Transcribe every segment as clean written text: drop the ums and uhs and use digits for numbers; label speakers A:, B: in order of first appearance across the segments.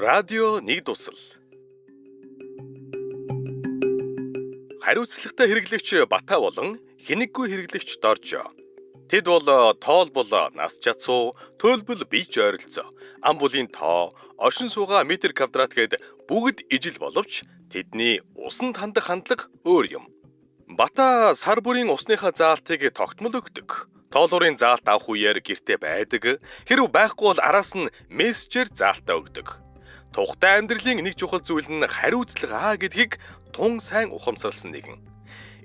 A: Радио Нэгдусал. Хариуцлагатай хэрэглэгч Бата болон хинэггүй хэрэглэгч Доржо. Тэд бол тоолбол нас чацуу, төлбөл бие ч ойролцоо, ам бүлийн тоо, оршин суугаа метр квадрат гээд бүгд ижил боловч тэдний усанд хандах хандлага өөр юм. Бата сар бүрийн усныхаа заалтыг тогтмол өгдөг. Тоолуурын заалт авах үеэр гэртээ байдаг. Хэрв байхгүй бол араас нь мессежээр заалтаа өгдөг. Тухтай амьдралын нэг чухал зүйл нь хариуцлага гэдгийг тун сайн ухамсарласан нэгэн.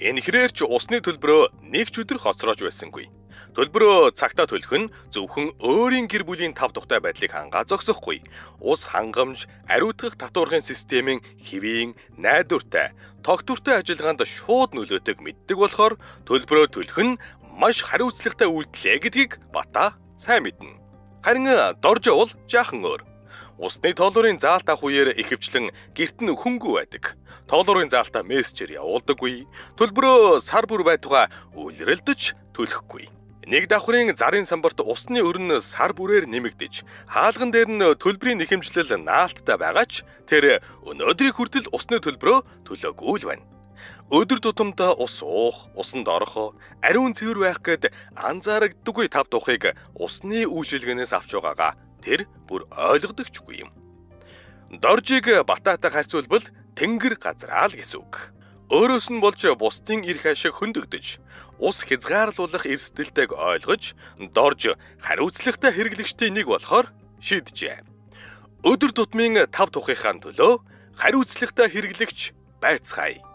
A: Энэ хэрээр ч усны төлбөрөө нэг ч өдөр хоцроож байсангүй. Төлбөрөө цагтаа төлөх нь зөвхөн өөрийн гэр бүлийн тав тухтай байдлыг хангаа зогсохгүй. Ус хангамж, ариутгах татвархын системийн хэвийн, найдвартай, тогтвортой ажиллагаанд шууд нөлөөтэйг мэддэг болохоор төлбөрөө төлөх нь маш хариуцлагатай үйлдэлээ гэдгийг Бата сайн мэднэ. Харин Доржо бол жаахан өөр. Усны тоолуурын заалт авах үеэр ихэвчлэн гэрт нь хөнгүү байдаг. Тоолуурын заалтаа мессежээр явуулдаггүй. Төлбөрөө сар бүр байтугай үлрэлдэж төлөхгүй. Нэг давхрын зарын самбарт усны өрн сар бүрээр нэмэгдэж, хаалган дээр нь төлбөрийн нэхэмжлэл наалттай байгаа ч тэр өнөөдрийг хүртэл усны төлбөрөө төлөөгүй л байна. Өдөр тутамдаа ус уух, усанд орох, ариун цэвэр байх гээд анзаарагддаггүй тав тухыг усны үйлчилгээнээс авч байгаагаа тэр бүр ойлгодогчгүй юм. Доржийг Бататай харьцуулбал тэнгэр газраа л гэсэн үг. Өөрөөс нь болж бусдын эрх ашиг хөндөгдөж, ус хязгаарлуулах эрсдэлтэйг ойлгож, Дорж хариуцлагатай хэрэглэгчдийн нэг болохоор шийджээ. Өдөр тутмын тав тухынхаа төлөө хариуцлагатай хэрэглэгч байцгаая.